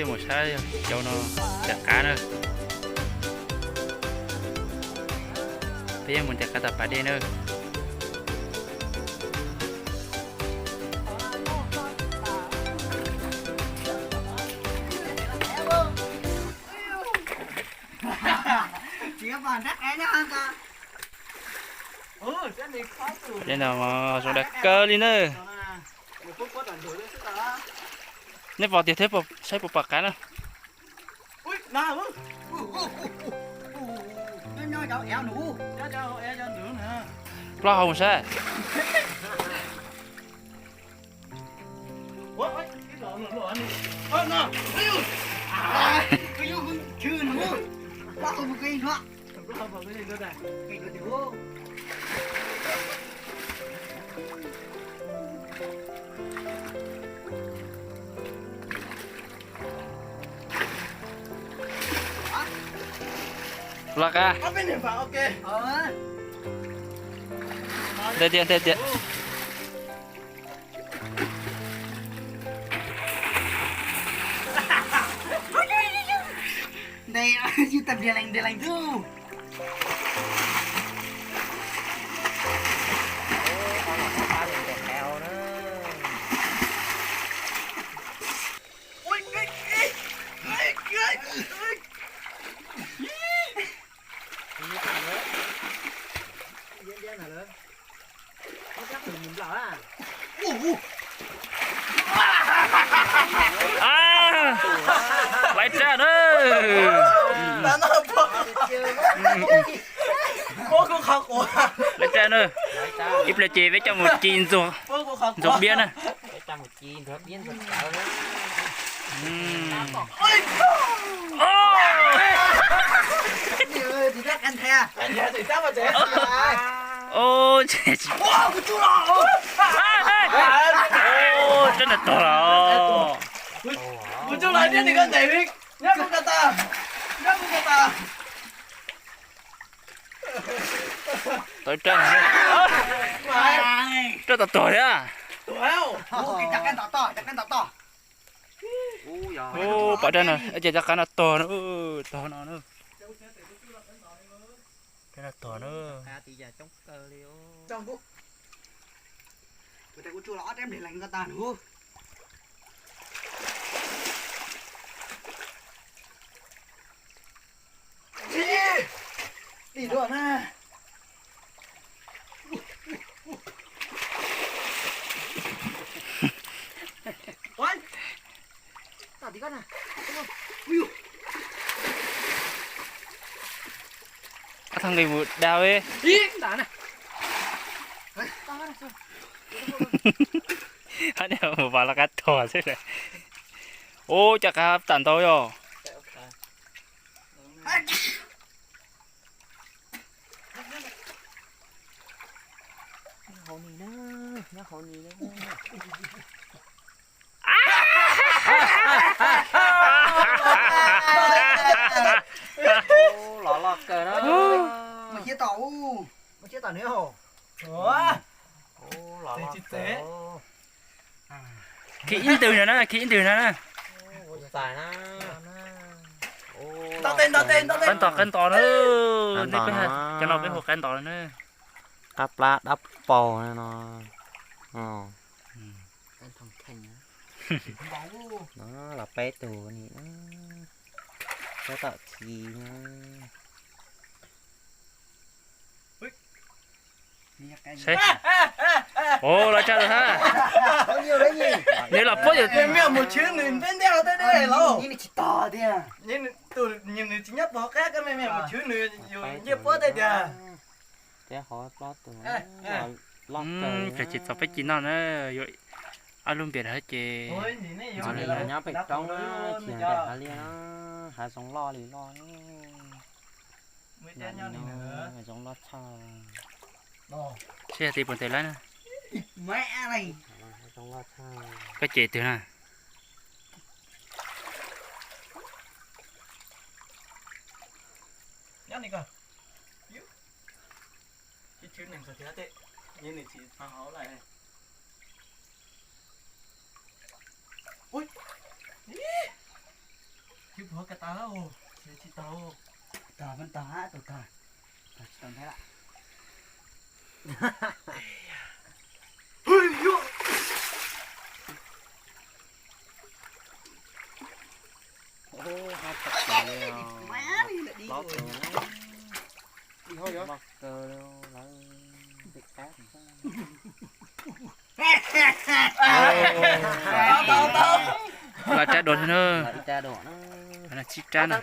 Mus saib cov no ntes qav na. Peb yuav mus ntes qav tom pas dej na. Tej no zoo dag kawg li na. Nej pom tiag thiab, saib puas pom qav na. Plaub hau mus saib. Los qab. Ntej tiag, ntej tiag. Ntej, yus tag npias lees npias lees xwb. Laiv raj na. Laiv raj na. Ib pliag ces peb coj mus ci ntxuag biab na. Rab no tog los. Tau rab, rab tom tog thiab. Pom rab no ces cov qav no tog no, tog no na. Rab no tog na. Thaj nqis mus dag. Hab niag mus vas los qab tog xwb. Ub, cov qav tam ntau yog. Los loj kawg na. Khi ib ntws no na, khi ib ntws no na. Qab nto, qab nto na. Cov no peb hu qab nto na. Qab plab dab paug no. Los peb tug ni, peb tom khi na. Ua, los tsa hab. Nws los puab yus. Peb hov plaub tug, loj kawg. Tsis txog peb ci noj na, yuav ob lub npias ces nyob pem roob, tsis nyob pem hav liaj, hav zoov loj li loj. Zoo loj tshaj. Seb yog tis puas ntes lawm na. Koj cem twg na? Tsis puas ka tas, tsis tau. Tag, tag, tag, tag, tsis tau nthab lawm. Los rab dua thiab na. Tsib rab na.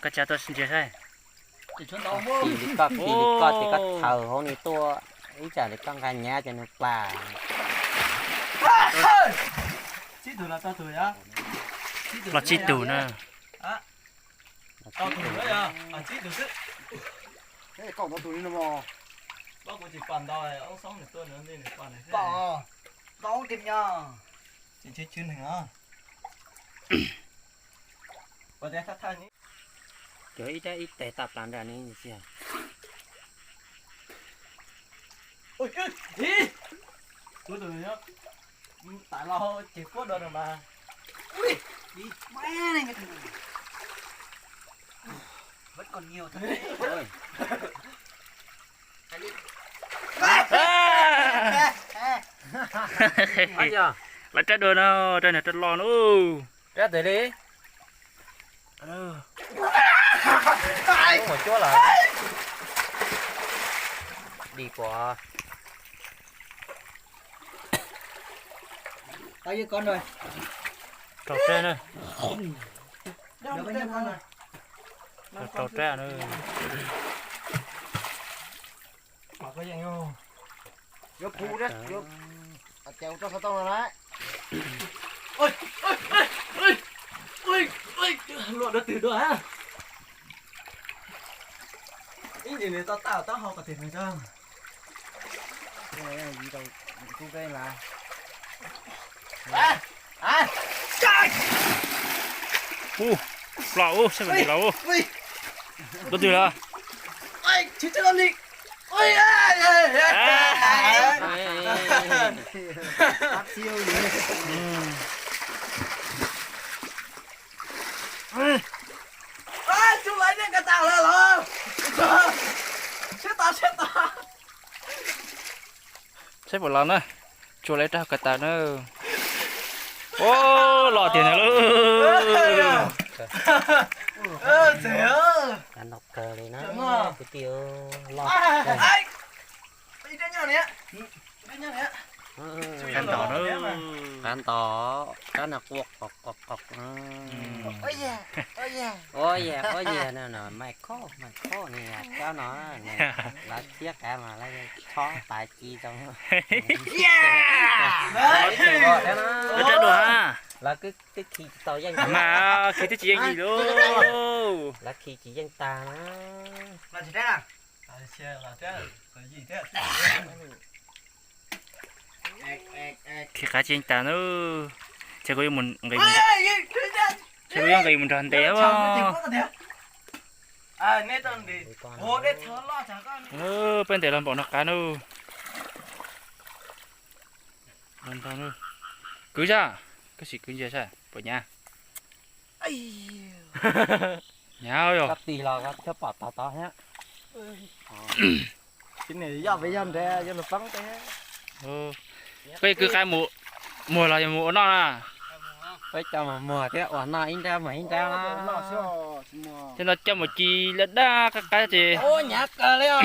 Koj tsa tuaj ntsia saib. Koj cia li koj ces koj thaws hauv ni tuaj, ib tsam li koj nqa nyab ces nws plam. Los tsib tug na. Cov ib rab ib teg toj plaws nram ni tiag. Tab los ces kuab dua no mas. Vẫn còn nhiều thật. Lawv rab dua no, rab no rab loj no. Rab tes li. Mus cuab lawm. Dim kuam. Rau rab na. Rau rab na. Yuav pub, yuav, ces ua rau xov tooj no na. Luaj dua twg dua. Ib ntsis nws tau tau taub hau qhov twg nws tau. Ub, los ub, saib mas los ub. Dua twg lawm? Tub lawv niag ka tas lawm los. Siab tas siab tas. Saib puas los na. Tsuas lawv rab ka tas na. Ub, los tiag na lauj. Kav ntom kawg li na kwv tij. Los kav ntom na. Kav ntom, rab no qua qos qos qos. Ua yag ua yag no, Mai Khoj Mai Khoj ni, rab no lawv thiab kav mas lawv chob tas ci rau. Lawv rab dua. Lawv twb khi tsis tau yeej. Mas khi twb tsis yeej li lauj. Lawv khi tsis yeej tag na. Khi qab tsis yeej tas na. Ces kuv yuav nqis, ces kuv yuav nqis mus nrog ntes. Peb ntes los npaum no qab na. Kwv saib, koj sim kwv ntsia saib puas nyab. Nyab yog. Koj tig los koj thiaj pom tog tod thiab. Yog peb yog nrad yog lus poob teb. Koj kwv qab mus, muag los yog mus ua noj na? Peb coj mus muag thiab ua noj ib nrab muag ib nrab. Thiab no coj mus ci lawm dab qab qab ces. Nyab kawg li os.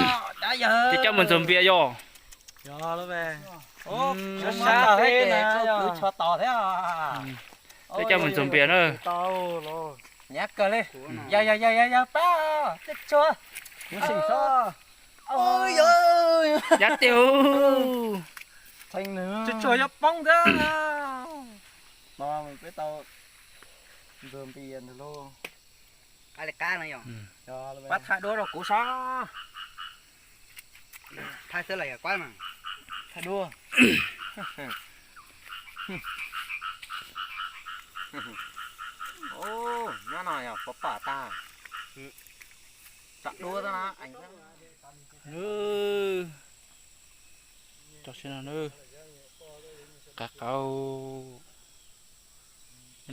Ces coj mus ntxuag npias yog. Sab sab ces kuv tsho tos thiab. Peb coj mus ntxuag npias na. Nyab kawg li. Yog yog yog yog yog pab tej tshuaj. Nyab tiag. Tej tshuaj yuav poob thiab. No peb tau ntxuag npias ntag lauj. Pab thaij duab rau kuv saib. Thaij xwb los yog kuab mas. Thaij duab. Nyob no yog pov pom tag. Tsam dua tag na. Cov si no na, qab qau,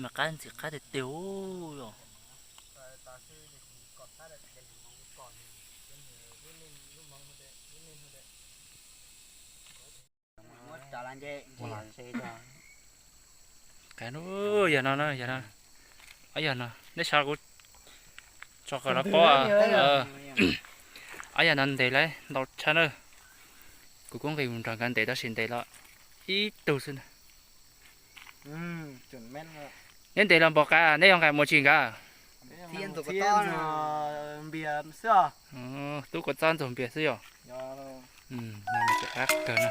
mas qab ntxim qab tiag tiag os. Qab no, yog no, yog no, yog no, neb saib kuv tso kom lawv paub. Ob yam no ntes lawm ntau tshaj na. Kuv kuj nqis mus nrog nkawd ntes tab sis ntes los ib tug xwb na. Neb ntes los npaum cas, neb yuav nqaim mus tsis nkawd? Tub kuv txob ntxuag npias xwb yog. Qab kawg no.